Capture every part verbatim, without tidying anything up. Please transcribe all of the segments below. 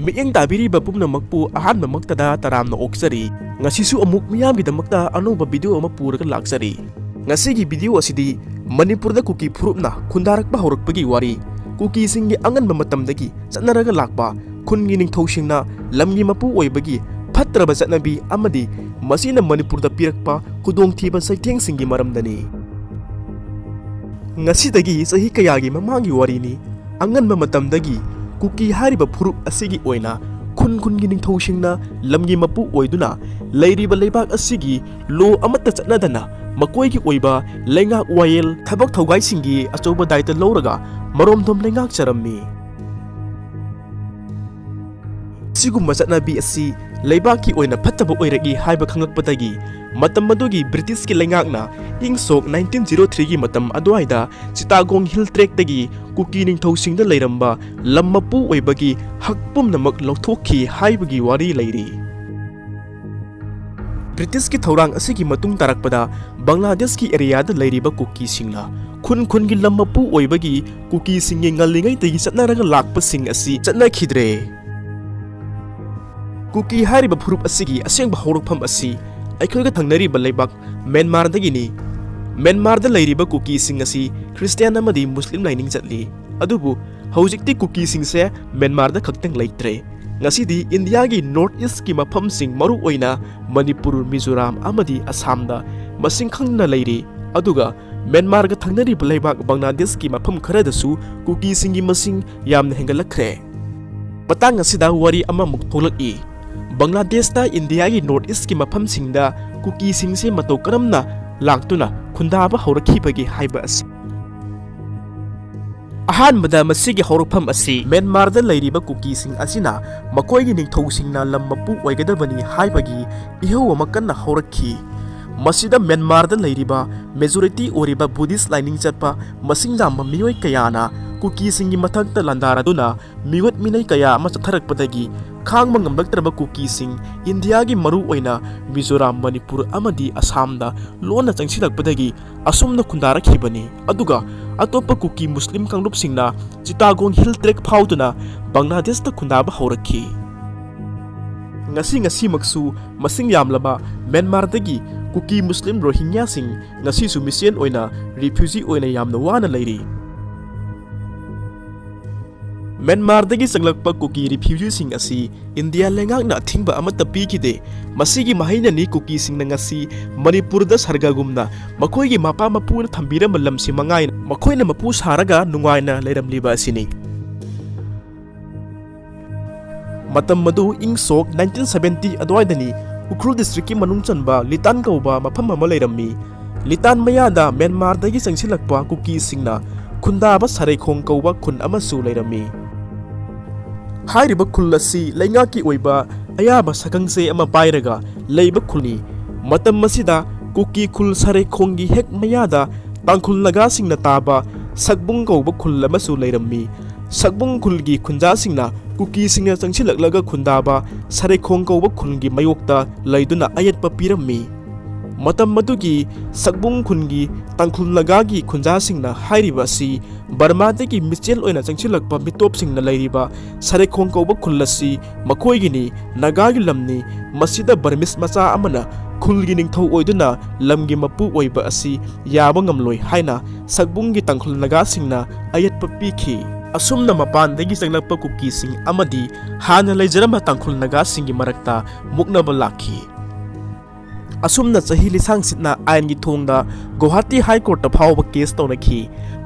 ꯃꯤꯠꯌꯦꯡ ꯇꯥꯕꯤꯔꯤꯕ ꯄꯨꯝꯅꯃꯛꯄꯨ ꯑꯍꯥꯟꯕꯃꯛꯇꯗ ꯇꯔꯥꯝꯅ ꯑꯣꯛꯆꯔꯤ꯫ ꯉꯁꯤꯁꯨ ꯑꯃꯨꯛ ꯃꯤꯌꯥꯝꯒꯤꯗꯃꯛꯇ ꯑꯅꯧꯕ video ꯑꯃ ꯄꯨꯔꯒ ꯂꯥꯛꯆꯔꯤ꯫ ꯉꯁꯤꯒꯤ video ꯑꯁꯤꯗꯤ ꯃꯅꯤꯄꯨꯔꯗ ꯀꯨꯀꯤ ꯐꯨꯔꯨꯞꯅ ꯈꯨꯟꯗꯥꯔꯛꯄ ꯍꯧꯔꯛꯄꯒꯤ ꯋꯥꯔꯤ, ꯀꯨꯀꯤꯁꯤꯡꯒꯤ ꯑꯉꯟꯕ ꯃꯇꯝꯗꯒꯤ ꯆꯠꯅꯔꯒ ꯂꯥꯛꯄ ꯈꯨꯟꯒꯤ ꯅꯤꯡꯊꯧꯁꯤꯡꯅ ꯂꯝꯒꯤ ꯃꯄꯨ ꯑꯣꯏꯕꯒꯤ ꯐꯠꯇ꯭ꯔꯕ ꯆꯠꯅꯕꯤ ꯑꯃꯗꯤ ꯃꯁꯤꯅ ꯃꯅꯤꯄꯨꯔꯗ ꯄꯤꯔꯛꯄ ꯈꯨꯗꯣꯡꯊꯤꯕ ꯆꯩꯊꯦꯡꯁꯤꯡꯒꯤ ꯃꯔꯝꯗꯅꯤ꯫ ꯉꯁꯤꯗꯒꯤ ꯆꯍꯤ ꯀꯌꯥꯒꯤ ꯃꯃꯥꯡꯒꯤ ꯋꯥꯔꯤꯅꯤ꯫ ꯑꯉꯟꯕ ꯃꯇꯝꯗꯒꯤ ꯀꯨꯀꯤ ꯍꯥꯏꯔꯤꯕ ꯐꯨꯔꯨꯞ ꯑꯁꯤꯒꯤ ꯑꯣꯏꯅ ꯈꯨꯟ ꯈꯨꯟꯒꯤ ꯅꯤꯡꯊꯧꯁꯤꯡꯅ ꯂꯝꯒꯤ ꯃꯄꯨ ꯑꯣꯏꯗꯨꯅ ꯂꯩꯔꯤꯕ ꯂꯩꯕꯥꯛ ꯑꯁꯤꯒꯤ ꯂꯣ ꯑꯃꯠꯇ ꯆꯠꯅꯗꯅ ꯃꯈꯣꯏꯒꯤ ꯑꯣꯏꯕ ꯂꯩꯉꯥꯛ ꯋꯥꯌꯦꯜ ꯊꯕꯛ ꯊꯧꯒꯥꯏꯁꯤꯡꯒꯤ ꯑꯆꯧꯕ ꯗꯥꯏꯇ ꯂꯧꯔꯒ ꯃꯔꯣꯝꯗꯣꯝ ꯂꯩꯉꯥꯛꯆꯔꯝꯃꯤ꯫ ꯁꯤꯒꯨꯝꯕ ꯆꯠꯅꯕꯤ ꯑꯁꯤ ꯂꯩꯕꯥꯛꯀꯤ ꯑꯣꯏꯅ ꯐꯠꯇꯕ ꯑꯣꯏꯔꯛꯏ ꯍꯥꯏꯕ ꯈꯪꯂꯛꯄꯗꯒꯤ ꯃꯇꯝ ꯑꯗꯨꯒꯤ ꯕ꯭ꯔꯤꯇꯤꯁꯀꯤ ꯂꯩꯉꯥꯛꯅ ꯏꯪ ꯁꯣꯛ ꯅꯥꯏꯟꯇꯤꯟ ꯖꯤꯔꯣ ꯊ꯭ꯔꯤꯒꯤ ꯃꯇꯝ ꯑꯗꯨꯋꯥꯏꯗ ꯆꯤꯇꯥꯒꯣꯡ ꯍꯤꯜ ꯇ꯭ꯔꯦꯛꯇꯒꯤ ꯀꯨꯀꯤ ꯅꯤꯡꯊꯧꯁꯤꯡꯗ ꯂꯩꯔꯝꯕ ꯂꯝ ꯃꯄꯨ ꯑꯣꯏꯕꯒꯤ ꯍꯛ ꯄꯨꯝꯅꯃꯛ ꯂꯧꯊꯣꯛꯈꯤ ꯍꯥꯏꯕꯒꯤ ꯋꯥꯔꯤ ꯂꯩꯔꯤ꯫ ꯕ꯭ꯔꯤꯇꯤꯁꯀꯤ ꯊꯧꯔꯥꯡ ꯑꯁꯤꯒꯤ ꯃꯇꯨꯡ ꯇꯥꯔꯛꯄꯗ ꯕꯪꯒ꯭ꯂꯥꯗꯦꯁꯀꯤ ꯑꯦꯔꯤꯌꯥꯗ ꯂꯩꯔꯤꯕ ꯀꯨꯀꯤꯁꯤꯡꯅ ꯈꯨꯟ ꯈꯨꯟꯒꯤ ꯂꯝ ꯃꯄꯨ ꯑꯣꯏꯕꯒꯤ ꯀꯨꯀꯤꯁꯤꯡꯒꯤ ꯉꯜꯂꯤꯉꯩꯗꯒꯤ ꯆꯠꯅꯔꯒ ꯂꯥꯛꯄꯁꯤꯡ ꯑꯁꯤ ꯆꯠꯅꯈꯤꯗ꯭ꯔꯦ꯫ ꯀꯨꯀꯤ ꯍꯥꯏꯔꯤꯕ ꯐꯨꯔꯨꯞ ꯑꯁꯤꯒꯤ ꯑꯁꯦꯡꯕ ꯍꯧꯔꯛꯐꯝ ꯑꯁꯤ ꯑꯩꯈꯣꯏꯒ ꯊꯪꯅꯔꯤꯕ ꯂꯩꯕꯥꯛ ꯃ꯭ꯌꯥꯟꯃꯥꯔꯗꯒꯤꯅꯤ꯫ ꯃ꯭ꯌꯥꯟꯃꯥꯔꯗ ꯂꯩꯔꯤꯕ ꯀꯨꯀꯤꯁꯤꯡ ꯑꯁꯤ ꯈ꯭ꯔꯤꯁꯇꯤꯌꯥꯟ ꯑꯃꯗꯤ ꯃꯨꯁꯂꯤꯝ ꯂꯥꯏꯅꯤꯡ ꯆꯠꯂꯤ꯫ ꯑꯗꯨꯕꯨ ꯍꯧꯖꯤꯛꯇꯤ ꯀꯨꯀꯤꯁꯤꯡꯁꯦ ꯃ꯭ꯌꯥꯟꯃꯥꯔꯗ ꯈꯛꯇꯪ ꯂꯩꯇ꯭ꯔꯦ꯫ ꯉꯁꯤꯗꯤ ꯏꯟꯗꯤꯌꯥꯒꯤ ꯅꯣꯔꯠ ꯏꯁ꯭ꯠꯀꯤ ꯃꯐꯝꯁꯤꯡ, ꯃꯔꯨꯑꯣꯏꯅ ꯃꯅꯤꯄꯨꯔ, ꯃꯤꯖꯣꯔꯥꯝ ꯑꯃꯗꯤ ꯑꯁꯥꯝꯗ ꯃꯁꯤꯡ ꯈꯪꯗꯅ ꯂꯩꯔꯤ꯫ ꯑꯗꯨꯒ ꯃ꯭ꯌꯥꯟꯃꯥꯔꯒ ꯊꯪꯅꯔꯤꯕ ꯂꯩꯕꯥꯛ ꯕꯪꯒ꯭ꯂꯥꯗꯦꯁꯀꯤ ꯃꯐꯝ ꯈꯔꯗꯁꯨ ꯀꯨꯀꯤꯁꯤꯡꯒꯤ ꯃꯁꯤꯡ ꯌꯥꯝꯅ ꯍꯦꯟꯒꯠꯂꯛꯈ꯭ꯔꯦ꯫ ꯃꯇꯥꯡ ꯑꯁꯤꯗ ꯋꯥꯔꯤ ꯑꯃꯃꯨꯛ ꯊꯣꯛꯂꯛꯏ꯫ ꯕꯪꯒ꯭ꯂꯥꯗꯦꯁꯇ ꯏꯟꯗꯤꯌꯥꯒꯤ ꯅꯣꯔꯠ ꯏꯁ꯭ꯠꯀꯤ ꯃꯐꯝꯁꯤꯡꯗ ꯀꯨꯀꯤꯁꯤꯡꯁꯦ ꯃꯇꯧ ꯀꯔꯝꯅ ꯂꯥꯛꯇꯨꯅ ꯈꯨꯟꯗꯥꯕ ꯍꯧꯔꯛꯈꯤꯕꯒꯦ ꯍꯥꯏꯕ ꯑꯁꯤ꯫ ꯑꯍꯥꯟꯕꯗ ꯃꯁꯤꯒꯤ ꯍꯧꯔꯛꯐꯝ ꯑꯁꯤ ꯃ꯭ꯌꯥꯟꯃꯥꯔꯗ ꯂꯩꯔꯤꯕ ꯀꯨꯀꯤꯁꯤꯡ ꯑꯁꯤꯅ ꯃꯈꯣꯏꯒꯤ ꯅꯤꯡꯊꯧꯁꯤꯡꯅ ꯂꯝ ꯃꯄꯨ ꯑꯣꯏꯒꯗꯕꯅꯤ ꯍꯥꯏꯕꯒꯤ ꯏꯍꯧ ꯑꯃ ꯀꯟꯅ ꯍꯧꯔꯛꯈꯤ꯫ ꯃꯁꯤꯗ ꯃ꯭ꯌꯥꯟꯃꯥꯔꯗ ꯂꯩꯔꯤꯕ ꯃꯦꯖꯣꯔꯤꯇꯤ ꯑꯣꯏꯔꯤꯕ ꯕꯨꯙꯤꯁ꯭ꯠ ꯂꯥꯏꯅꯤꯡ ꯆꯠꯄ ꯃꯁꯤꯡ ꯌꯥꯝꯕ ꯃꯤꯑꯣꯏ ꯀꯌꯥꯅ ꯀꯨꯀꯤꯁꯤꯡꯒꯤ ꯃꯊꯛꯇ ꯂꯥꯟꯗꯥꯔꯗꯨꯅ ꯃꯤꯑꯣꯠ ꯃꯤꯅꯩ ꯀꯌꯥ ꯑꯃ ꯆꯠꯊꯔꯛꯄꯗꯒꯤ ꯈꯥꯡꯕ ꯉꯝꯂꯛꯇ꯭ꯔꯕ ꯀꯨꯀꯤꯁꯤꯡ ꯏꯟꯗꯤꯌꯥꯒꯤ ꯃꯔꯨ ꯑꯣꯏꯅ ꯃꯤꯖꯣꯔꯥꯝ, ꯃꯅꯤꯄꯨꯔ ꯑꯃꯗꯤ ꯑꯁꯥꯝꯗ ꯂꯣꯟꯅ ꯆꯪꯁꯤꯜꯂꯛꯄꯗꯒꯤ ꯑꯁꯨꯝꯅ ꯈꯨꯟꯗꯥꯔꯛꯈꯤꯕꯅꯤ꯫ ꯑꯗꯨꯒ ꯑꯇꯣꯞꯄ ꯀꯨꯀꯤ ꯃꯨꯁꯂꯤꯝ ꯀꯥꯡꯂꯨꯞꯁꯤꯡꯅ ꯆꯤꯇꯥꯒꯣꯡ ꯍꯤꯜ ꯇ꯭ꯔꯦꯛ ꯐꯥꯎꯗꯨꯅ ꯕꯪꯒ꯭ꯂꯥꯗꯦꯁꯇ ꯈꯨꯟꯗꯥꯕ ꯍꯧꯔꯛꯈꯤ꯫ ꯉꯁꯤ ꯉꯁꯤꯃꯛꯁꯨ ꯃꯁꯤꯡ ꯌꯥꯝꯂꯕ ꯃ꯭ꯌꯥꯟꯃꯥꯔꯗꯒꯤ ꯀꯨꯀꯤ ꯃꯨꯁꯂꯤꯝ ꯔꯣꯍꯤꯡꯒ꯭ꯌꯥꯁꯤꯡ ꯉꯁꯤꯁꯨ ꯃꯤꯆꯦꯜ ꯑꯣꯏꯅ ꯔꯤꯐ꯭ꯌꯨꯖꯤ ꯑꯣꯏꯅ ꯌꯥꯝꯅ ꯋꯥꯅ ꯂꯩꯔꯤ꯫ ꯃ꯭ꯌꯥꯟꯃꯥꯔꯗꯒꯤ ꯆꯪꯂꯛꯄ ꯀꯨꯀꯤ ꯔꯤꯐ꯭ꯌꯨꯖꯤꯁꯤꯡ ꯑꯁꯤ ꯏꯟꯗꯤꯌꯥ ꯂꯩꯉꯥꯛꯅ ꯑꯊꯤꯡꯕ ꯑꯃꯠꯇ ꯄꯤꯈꯤꯗꯦ꯫ ꯃꯁꯤꯒꯤ ꯃꯍꯩꯅꯅꯤ ꯀꯨꯀꯤꯁꯤꯡꯅ ꯉꯁꯤ ꯃꯅꯤꯄꯨꯔꯗ ꯁꯔꯒꯒꯨꯝꯅ ꯃꯈꯣꯏꯒꯤ ꯃꯄꯥ ꯃꯄꯨꯅ ꯊꯝꯕꯤꯔꯝꯕ ꯂꯝꯁꯤ ꯃꯉꯥꯏꯅ ꯃꯈꯣꯏꯅ ꯃꯄꯨ ꯁꯥꯔꯒ ꯅꯨꯡꯉꯥꯏꯅ ꯂꯩꯔꯝꯂꯤꯕ ꯑꯁꯤꯅꯤ꯫ ꯃꯇꯝ ꯑꯗꯨ ꯏꯪ ꯁꯣꯛ ꯅꯥꯏꯟꯇꯤꯟ ꯁꯕꯦꯟꯇꯤ ꯑꯗꯨꯋꯥꯏꯗꯅꯤ꯫ ꯎꯈ꯭ꯔꯨꯜ ꯗꯤꯁꯇ꯭ꯔꯤꯛꯀꯤ ꯃꯅꯨꯡ ꯆꯟꯕ ꯂꯤꯇꯥꯟ ꯀꯧꯕ ꯃꯐꯝ ꯑꯃ ꯂꯩꯔꯝꯃꯤ꯫ ꯂꯤꯇꯥꯟ ꯃꯌꯥꯗ ꯃ꯭ꯌꯥꯟꯃꯥꯔꯗꯒꯤ ꯆꯪꯁꯤꯜꯂꯛꯄ ꯀꯨꯀꯤꯁꯤꯡꯅ ꯈꯨꯟꯗꯥꯕ ꯁꯔꯩꯈꯣꯡ ꯀꯧꯕ ꯈꯨꯟ ꯑꯃꯁꯨ ꯂꯩꯔꯝꯃꯤ꯫ ꯍꯥꯏꯔꯤꯕ ꯈꯨꯜ ꯑꯁꯤ ꯂꯩꯉꯥꯛꯀꯤ ꯑꯣꯏꯕ ꯑꯌꯥꯕ ꯁꯛꯈꯪꯆꯦ ꯑꯃ ꯄꯥꯏꯔꯒ ꯂꯩꯕ ꯈꯨꯜꯅꯤ꯫ ꯃꯇꯝ ꯑꯁꯤꯗ ꯀꯨꯀꯤ ꯈꯨꯜ ꯁꯔꯩꯈꯣꯡꯒꯤ ꯍꯦꯛ ꯃꯌꯥꯗ ꯇꯥꯡꯈꯨꯜ ꯅꯥꯒꯥꯁꯤꯡꯅ ꯇꯥꯕ ꯁꯛꯕꯨꯡ ꯀꯧꯕ ꯈꯨꯜ ꯑꯃꯁꯨ ꯂꯩꯔꯝꯃꯤ꯫ ꯁꯛꯕꯨꯡ ꯈꯨꯜꯒꯤ ꯈꯨꯟꯖꯥꯁꯤꯡꯅ ꯀꯨꯀꯤꯁꯤꯡꯅ ꯆꯪꯁꯤꯜꯂꯛꯂꯒ ꯈꯨꯟꯗꯥꯕ ꯁꯔꯩꯈꯣꯡ ꯀꯧꯕ ꯈꯨꯜꯒꯤ ꯃꯥꯌꯣꯛꯇ ꯂꯩꯗꯨꯅ ꯑꯌꯦꯠꯄ ꯄꯤꯔꯝꯃꯤ꯫ ꯃꯇꯝ ꯑꯗꯨꯒꯤ ꯁꯛꯕꯨꯡ ꯈꯨꯟꯒꯤ ꯇꯥꯡꯈꯨꯜ ꯅꯥꯒꯥꯒꯤ ꯈꯨꯟꯖꯥꯁꯤꯡꯅ ꯍꯥꯏꯔꯤꯕ ꯑꯁꯤ ꯕꯔꯃꯥꯗꯒꯤ ꯃꯤꯆꯦꯜ ꯑꯣꯏꯅ ꯆꯪꯁꯤꯜꯂꯛꯄ ꯃꯤꯇꯣꯞꯁꯤꯡꯅ ꯂꯩꯔꯤꯕ ꯁꯔꯩꯈꯣꯡ ꯀꯧꯕ ꯈꯨꯜ ꯑꯁꯤ ꯃꯈꯣꯏꯒꯤꯅꯤ, ꯅꯥꯒꯥꯒꯤ ꯂꯝꯅꯤ, ꯃꯁꯤꯗ ꯕꯔꯃꯤꯁ ꯃꯆꯥ ꯑꯃꯅ ꯈꯨꯜꯒꯤ ꯅꯤꯡꯊꯧ ꯑꯣꯏꯗꯨꯅ ꯂꯝꯒꯤ ꯃꯄꯨ ꯑꯣꯏꯕ ꯑꯁꯤ ꯌꯥꯕ ꯉꯝꯂꯣꯏ ꯍꯥꯏꯅ ꯁꯛꯕꯨꯡꯒꯤ ꯇꯥꯡꯈꯨꯜ ꯅꯥꯒꯥꯁꯤꯡꯅ ꯑꯌꯦꯠꯄ ꯄꯤꯈꯤ꯫ ꯑꯁꯨꯝꯅ ꯃꯄꯥꯟꯗꯒꯤ ꯆꯪꯂꯛꯄ ꯀꯨꯀꯤꯁꯤꯡ ꯑꯃꯗꯤ ꯍꯥꯟꯅ ꯂꯩꯖꯔꯝꯕ ꯇꯥꯡꯈꯨꯜ ꯅꯥꯒꯥꯁꯤꯡꯒꯤ ꯃꯔꯛꯇ ꯃꯨꯛꯅꯕ ꯂꯥꯛꯈꯤ꯫ ꯑꯁꯨꯝꯅ ꯆꯍꯤ ꯂꯤꯁꯥꯡ ꯁꯤꯠꯅ ꯑꯥꯏꯟꯒꯤ ꯊꯣꯡꯗ ꯒꯨꯋꯥꯍꯥꯇꯤ ꯍꯥꯏ ꯀꯣꯔꯠꯇ ꯐꯥꯎꯕ ꯀꯦꯁ ꯇꯧꯅꯈꯤ꯫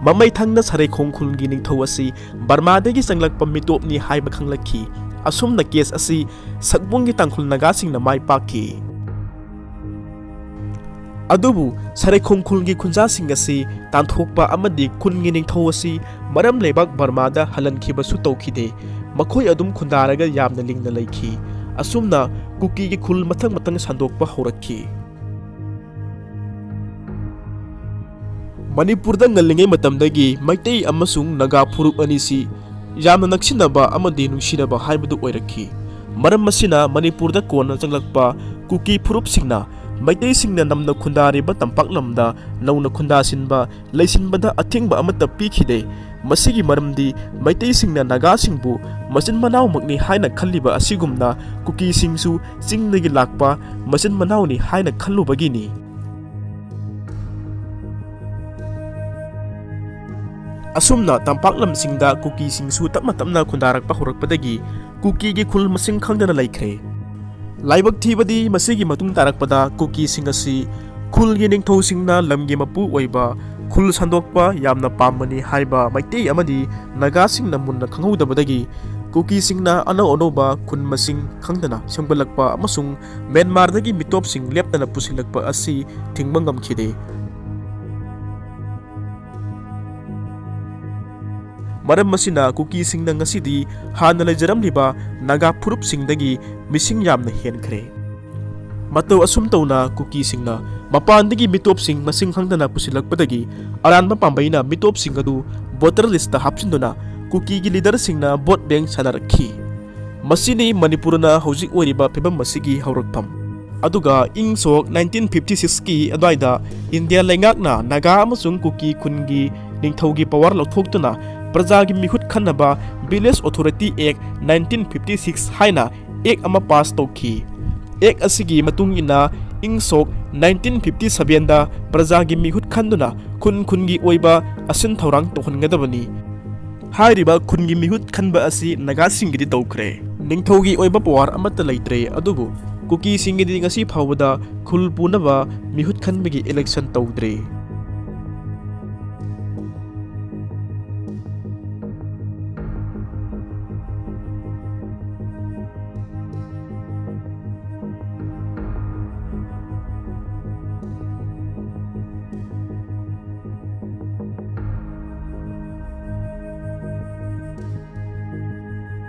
ꯃꯃꯩ ꯊꯪꯅ ꯁꯔꯩꯈꯣꯡ ꯈꯨꯜꯒꯤ ꯅꯤꯡꯊꯧ ꯑꯁꯤ ꯕꯔꯃꯥꯗꯒꯤ ꯆꯪꯂꯛꯄ ꯃꯤꯇꯣꯞꯅꯤ ꯍꯥꯏꯕ ꯈꯪꯂꯛꯈꯤ꯫ ꯑꯁꯨꯝꯅ ꯀꯦꯁ ꯑꯁꯤ ꯁꯛꯕꯨꯡꯒꯤ ꯇꯥꯡꯈꯨꯜ ꯅꯥꯒꯥꯁꯤꯡꯅ ꯃꯥꯏ ꯄꯥꯛꯈꯤ꯫ ꯑꯗꯨꯕꯨ ꯁꯔꯩꯈꯣꯡ ꯈꯨꯜꯒꯤ ꯈꯨꯟꯖꯥꯁꯤꯡ ꯑꯁꯤ ꯇꯥꯟꯊꯣꯛꯄ ꯑꯃꯗꯤ ꯈꯨꯟꯒꯤ ꯅꯤꯡꯊꯧ ꯑꯁꯤ ꯃꯔꯝ ꯂꯩꯕꯥꯛ ꯕꯔꯃꯥꯗ ꯍꯜꯍꯟꯈꯤꯕꯁꯨ ꯇꯧꯈꯤꯗꯦ꯫ ꯃꯈꯣꯏ ꯑꯗꯨꯝ ꯈꯨꯟꯗꯥꯔꯒ ꯌꯥꯝꯅ ꯂꯤꯡꯅ ꯂꯩꯈꯤ꯫ ꯑꯁꯨꯝꯅ ꯀꯨꯀꯤꯒꯤ ꯈꯨꯜ ꯃꯊꯪ ꯃꯊꯪ ꯁꯟꯗꯣꯛꯄ ꯍꯧꯔꯛꯈꯤ꯫ ꯃꯅꯤꯄꯨꯔꯗ ꯉꯜꯂꯤꯉꯩ ꯃꯇꯝꯗꯒꯤ ꯃꯩꯇꯩ ꯑꯃꯁꯨꯡ ꯅꯥꯒꯥ ꯐꯨꯔꯨꯞ ꯑꯅꯤꯁꯤ ꯌꯥꯝꯅ ꯅꯛꯁꯤꯟꯅꯕ ꯑꯃꯗꯤ ꯅꯨꯡꯁꯤꯅꯕ ꯍꯥꯏꯕꯗꯨ ꯑꯣꯏꯔꯛꯈꯤ꯫ ꯃꯔꯝ ꯑꯁꯤꯅ ꯃꯅꯤꯄꯨꯔꯗ ꯀꯣꯟꯅ ꯆꯪꯂꯛꯄ ꯀꯨꯀꯤ ꯐꯨꯔꯨꯞꯁꯤꯡꯅ ꯃꯩꯇꯩꯁꯤꯡꯅ ꯅꯝꯅ ꯈꯨꯟꯗꯥꯔꯤꯕ ꯇꯝꯄꯥꯛ ꯂꯝꯗ ꯅꯧꯅ ꯈꯨꯟꯗꯥꯁꯤꯟꯕ, ꯂꯩꯁꯤꯟꯕꯗ ꯑꯊꯤꯡꯕ ꯑꯃꯠꯇ ꯄꯤꯈꯤꯗꯦ꯫ ꯃꯁꯤꯒꯤ ꯃꯔꯝꯗꯤ ꯃꯩꯇꯩꯁꯤꯡꯅ ꯅꯥꯒꯥꯁꯤꯡꯕꯨ ꯃꯆꯤꯟ ꯃꯅꯥꯎꯃꯛꯅꯤ ꯍꯥꯏꯅ ꯈꯜꯂꯤꯕ ꯑꯁꯤꯒꯨꯝꯅ ꯀꯨꯀꯤꯁꯤꯡꯁꯨ ꯆꯤꯡꯗꯒꯤ ꯂꯥꯛꯄ ꯃꯆꯤꯟ ꯃꯅꯥꯎꯅꯤ ꯍꯥꯏꯅ ꯈꯜꯂꯨꯕꯒꯤꯅꯤ꯫ ꯑꯁꯨꯝꯅ ꯇꯝꯄꯥꯛ ꯂꯝꯁꯤꯡꯗ ꯀꯨꯀꯤꯁꯤꯡꯁꯨ ꯇꯞꯅ ꯇꯞꯅ ꯈꯨꯟꯗꯥꯔꯛꯄ ꯍꯧꯔꯛꯄꯗꯒꯤ ꯀꯨꯀꯤꯒꯤ ꯈꯨꯜ ꯃꯁꯤꯡ ꯈꯪꯗꯅ ꯂꯩꯈ꯭ꯔꯦ꯫ ꯂꯥꯏꯕꯛ ꯊꯤꯕꯗꯤ ꯃꯁꯤꯒꯤ ꯃꯇꯨꯡ ꯇꯥꯔꯛꯄꯗ ꯀꯨꯀꯤꯁꯤꯡ ꯑꯁꯤ ꯈꯨꯜꯒꯤ ꯅꯤꯡꯊꯧꯁꯤꯡꯅ ꯂꯝꯒꯤ ꯃꯄꯨ ꯑꯣꯏꯕ ꯈꯨꯜ ꯁꯟꯗꯣꯛꯄ ꯌꯥꯝꯅ ꯄꯥꯝꯕꯅꯤ ꯍꯥꯏꯕ ꯃꯩꯇꯩ ꯑꯃꯗꯤ ꯅꯥꯒꯥꯁꯤꯡꯅ ꯃꯨꯟꯅ ꯈꯪꯍꯧꯗꯕꯗꯒꯤ ꯀꯨꯀꯤꯁꯤꯡꯅ ꯑꯅꯧ ꯑꯅꯧꯕ ꯈꯨꯟ ꯃꯁꯤꯡ ꯈꯪꯗꯅ ꯁꯦꯝꯒꯠꯂꯛꯄ ꯑꯃꯁꯨꯡ ꯃ꯭ꯌꯥꯟꯃꯥꯔꯗꯒꯤ ꯃꯤꯇꯣꯞꯁꯤꯡ ꯂꯦꯞꯇꯅ ꯄꯨꯁꯤꯜꯂꯛꯄ ꯑꯁꯤ ꯊꯤꯡꯕ ꯉꯝꯈꯤꯗꯦ꯫ ꯃꯔꯝ ꯑꯁꯤꯅ ꯀꯨꯀꯤꯁꯤꯡꯅ ꯉꯁꯤꯗꯤ ꯍꯥꯟꯅ ꯂꯩꯖꯔꯝꯂꯤꯕ ꯅꯥꯒꯥ ꯐꯨꯔꯨꯞꯁꯤꯡꯗꯒꯤ ꯃꯤꯁꯤꯡ ꯌꯥꯝꯅ ꯍꯦꯟꯈ꯭ꯔꯦ꯫ ꯃꯇꯧ ꯑꯁꯨꯝ ꯇꯧꯅ ꯀꯨꯀꯤꯁꯤꯡꯅ ꯃꯄꯥꯟꯗꯒꯤ ꯃꯤꯇꯣꯞꯁꯤꯡ ꯃꯁꯤꯡ ꯈꯪꯗꯅ ꯄꯨꯁꯤꯜꯂꯛꯄꯗꯒꯤ ꯑꯔꯥꯟꯕ ꯄꯥꯝꯕꯩꯅ ꯃꯤꯇꯣꯞꯁꯤꯡ ꯑꯗꯨ ꯚꯣꯇꯔ ꯂꯤꯁꯇ ꯍꯥꯞꯆꯤꯟꯗꯨꯅ ꯀꯨꯀꯤꯒꯤ ꯂꯤꯗꯔꯁꯤꯡꯅ ꯚꯣꯠ ꯕꯦꯡ ꯁꯥꯟꯅꯔꯛꯈꯤ꯫ ꯃꯁꯤꯅꯤ ꯃꯅꯤꯄꯨꯔꯅ ꯍꯧꯖꯤꯛ ꯑꯣꯏꯔꯤꯕ ꯐꯤꯕꯝ ꯑꯁꯤꯒꯤ ꯍꯧꯔꯛꯐꯝ꯫ ꯑꯗꯨꯒ ꯏꯪ ꯁꯣꯛ ꯅꯥꯏꯟꯇꯤꯟ ꯐꯤꯐꯇꯤ ꯁꯤꯛꯁꯀꯤ ꯑꯗꯨꯋꯥꯏꯗ ꯏꯟꯗꯤꯌꯥ ꯂꯩꯉꯥꯛꯅ ꯅꯥꯒꯥ ꯑꯃꯁꯨꯡ ꯀꯨꯀꯤ ꯈꯨꯟꯒꯤ ꯅꯤꯡꯊꯧꯒꯤ ꯄꯋꯥꯔ ꯂꯧꯊꯣꯛꯇꯨꯅ ꯄ꯭ꯔꯖꯥꯒꯤ ꯃꯤꯍꯨꯠ ꯈꯟꯅꯕ Village Authority Act nineteen fifty six ꯍꯥꯏꯅ ꯑꯦꯛ ꯑꯃ ꯄꯥꯁ ꯇꯧꯈꯤ꯫ ꯑꯦꯛ ꯑꯁꯤꯒꯤ ꯃꯇꯨꯡ ꯏꯟꯅ ꯏꯪ ꯁꯣꯛ ꯅꯥꯏꯟꯇꯤꯟ ꯐꯤꯐꯇꯤ ꯁꯚꯦꯟꯗ ꯄ꯭ꯔꯖꯥꯒꯤ ꯃꯤꯍꯨꯠ ꯈꯟꯗꯨꯅ ꯈꯨꯟ ꯈꯨꯟꯒꯤ ꯑꯣꯏꯕ ꯑꯁꯤꯟ ꯊꯧꯔꯥꯡ ꯇꯧꯍꯟꯒꯗꯕꯅꯤ꯫ ꯍꯥꯏꯔꯤꯕ ꯈꯨꯟꯒꯤ ꯃꯤꯍꯨꯠ ꯈꯟꯕ ꯑꯁꯤ ꯅꯥꯒꯥꯁꯤꯡꯒꯤꯗꯤ ꯇꯧꯈ꯭ꯔꯦ꯫ ꯅꯤꯡꯊꯧꯒꯤ ꯑꯣꯏꯕ ꯄꯋꯥꯔ ꯑꯃꯠꯇ ꯂꯩꯇ꯭ꯔꯦ, ꯑꯗꯨꯕꯨ ꯀꯨꯀꯤꯁꯤꯡꯒꯤꯗꯤ ꯉꯁꯤ ꯐꯥꯎꯕꯗ ꯈꯨꯜ ꯄꯨꯅꯕ ꯃꯤꯍꯨꯠ ꯈꯟꯕꯒꯤ ꯏꯂꯦꯛꯁꯟ ꯇꯧꯗ꯭ꯔꯤ꯫